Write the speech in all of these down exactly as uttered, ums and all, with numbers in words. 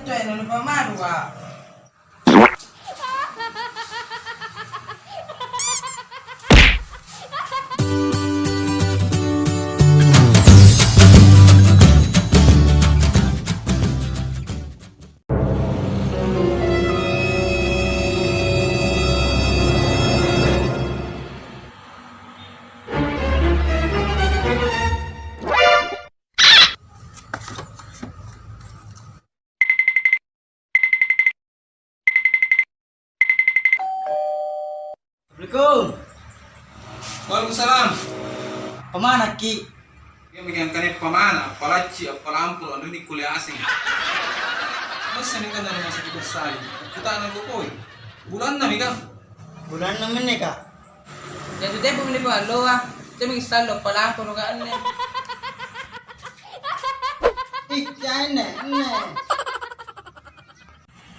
Cai, nanupamadua. Assalamualaikum. Waalaikumsalam. Pamanakki? Iya, maki angkana pamana, appalacci, appalampuru, anrinni kulle aseng. Massami kanre rumah sakit Bessali. Kutana kukoi. Bulanna mika? Bulanna menneka. Jatuh tempo meni alloa, cemeng sallo palampuru ka anne. Ih, janne, anne.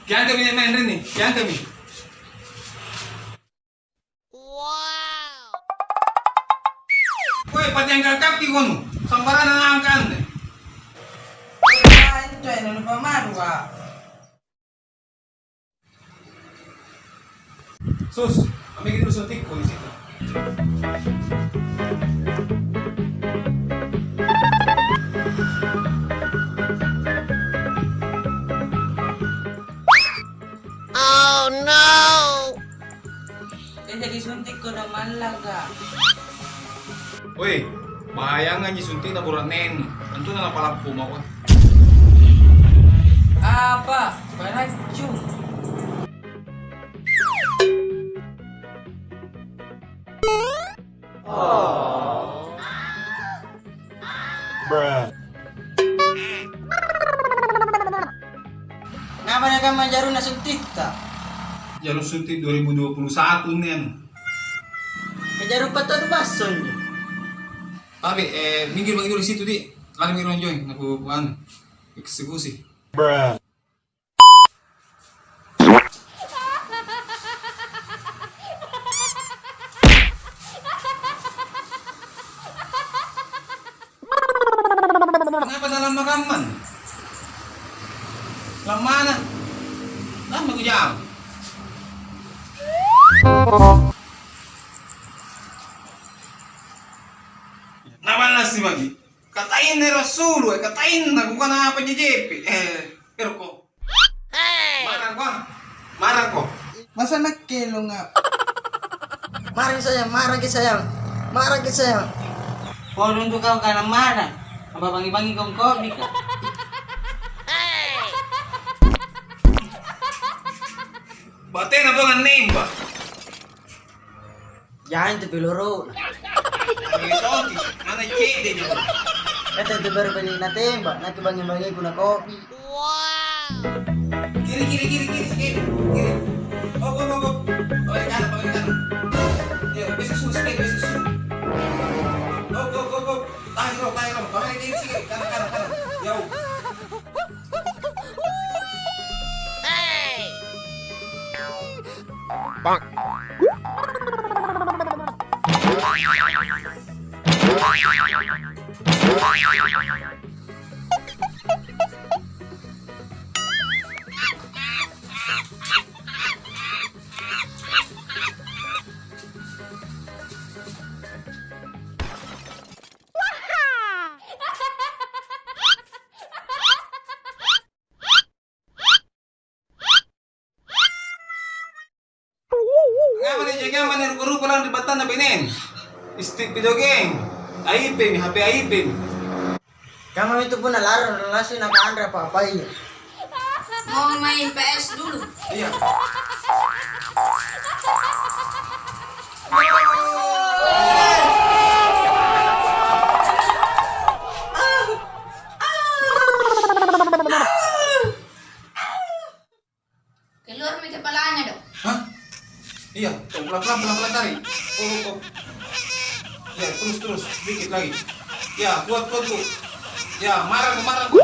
Kiangkami maeng rinni, kiangkami. Wow. Woi, patiangkakki kono, sambarana angka anne. Woi, antu eno nupamadua. Sus, ambeki dulu suntikku di situ. Oh no! Tena disuntikko na mallaga. Woi, bahayanganji sunti'na bura'nenu. Tentuna napalappu mako. Apa? Baraccu. Ngapa nakamma jarunna suntitta? Jaru suntik dua ribu dua puluh satu anne anu. Kajarung patodong basso anjo. Tapi, eh, minggir maki dulu situ, di. Lari maki dulu anjoi, naku anu, eksekusi. Ngapa nalamma kamman? Lammana? Lamma kujama. Naballasi maki. Katainna ero' assulu', eh, katainna, bukan apa jejepi. Eh, ero' ko. Marangko, ah. Marangko. Masa nakke longa? Marang sayang, marangki sayang. Marangki sayang. Kodong tu kau kana marang. Apa bangi-bangi kongkobika? Batena tong annemba. Jangan tu peluru. Boleh tongi, mana cede nyawa. Kata tu baru bani natembak, naki bangi-bangi kuna kopi. Kiri, kiri, kiri, kiri, kiri, kiri. Oh, oh, oh, oh. Balik kanan, balik kanan. Ya, bisa su, speed, bisa su. Go, go, go, go. Tahan, bro, tahan, bro. Tahan, kiri, kiri. Kanan, kanan, kanan. Jauh. Ngapa nijagang mane rupa-rupa lalang ri battanna baineng? Stick video game, aipemi, H P aipemi. Kamma mintu punna larang lassu nakanre apa-apaya. Mau main P S dulu. Iya. Keluarmi kepalanya dong. Hah? Iya, pelan-pelan, pelan-pelan tarik. Oh, oh, oh. Ya, terus, terus, dikit lagi. Ya, kuat, kuat, Bu. Ya, marah, marah, Bu.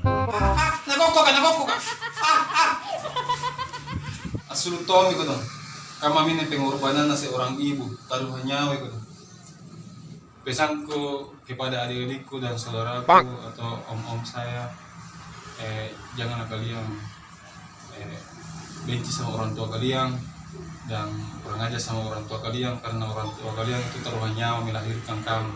Ah, ah, nagokkoka, nagokkoka. Ah, ah. Assulu' tommi kodong. Kammaminne pengorbananna seorang ibu, taruhan nyawa kodong. Pesanku kepada adik-adikku dan saudaraku atau om-om saya, eh, janganlah kalian, eh, benci sama orang tua kalian dan kurang ajar sama orang tua kalian, karena orang tua kalian itu taruhan nyawa melahirkan kamu.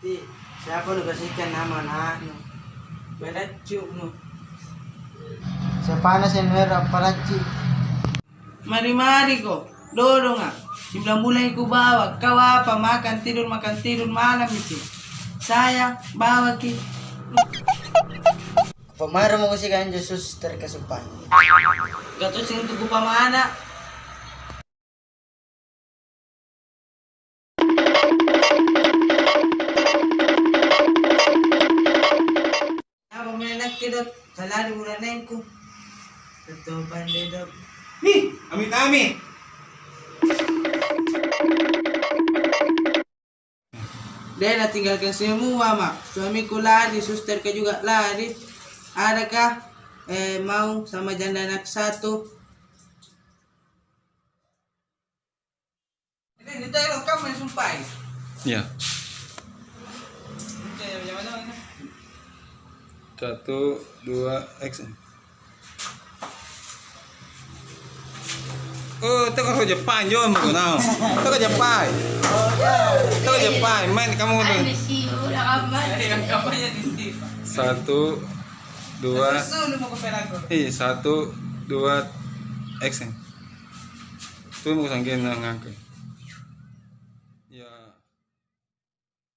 Ti, siapa nukasikan nama anaknu? Balaccu'nu. Siapana seng nuero' apparacci? Mari-mariko, dodonga. Sembilan bulan kubawa, kau apa? Makan tidur, makan tidur, malam itu. Sayang, bawaki. Kupammaramo kusiagang anjo suster kasuppang. Gatusi untu' kupamana. Apa mae nakke, Dok? Salari bulanengku. Betul pande, Dok. Nih, amit-amit. Deh, natinggalkan semua, Mak. Suamiku lari, susterka juga lari. Adakah, eh, mau sama janda anak satu? Ini, ini teh lo kamu yang sumpahi. Iya. Oke, yang mana, mana? Satu, dua, action. Oh, teko Jepang, Jon, mau kenal. Teko Jepang. Teko Jepang, main kamu tuh. Ada si udah kapan? Ada yang kampanye di sini. Satu, dua. Susu lu mau ke Pelago. Iya, satu, dua, action. Tuh mau sangkin ngangkut. Ya.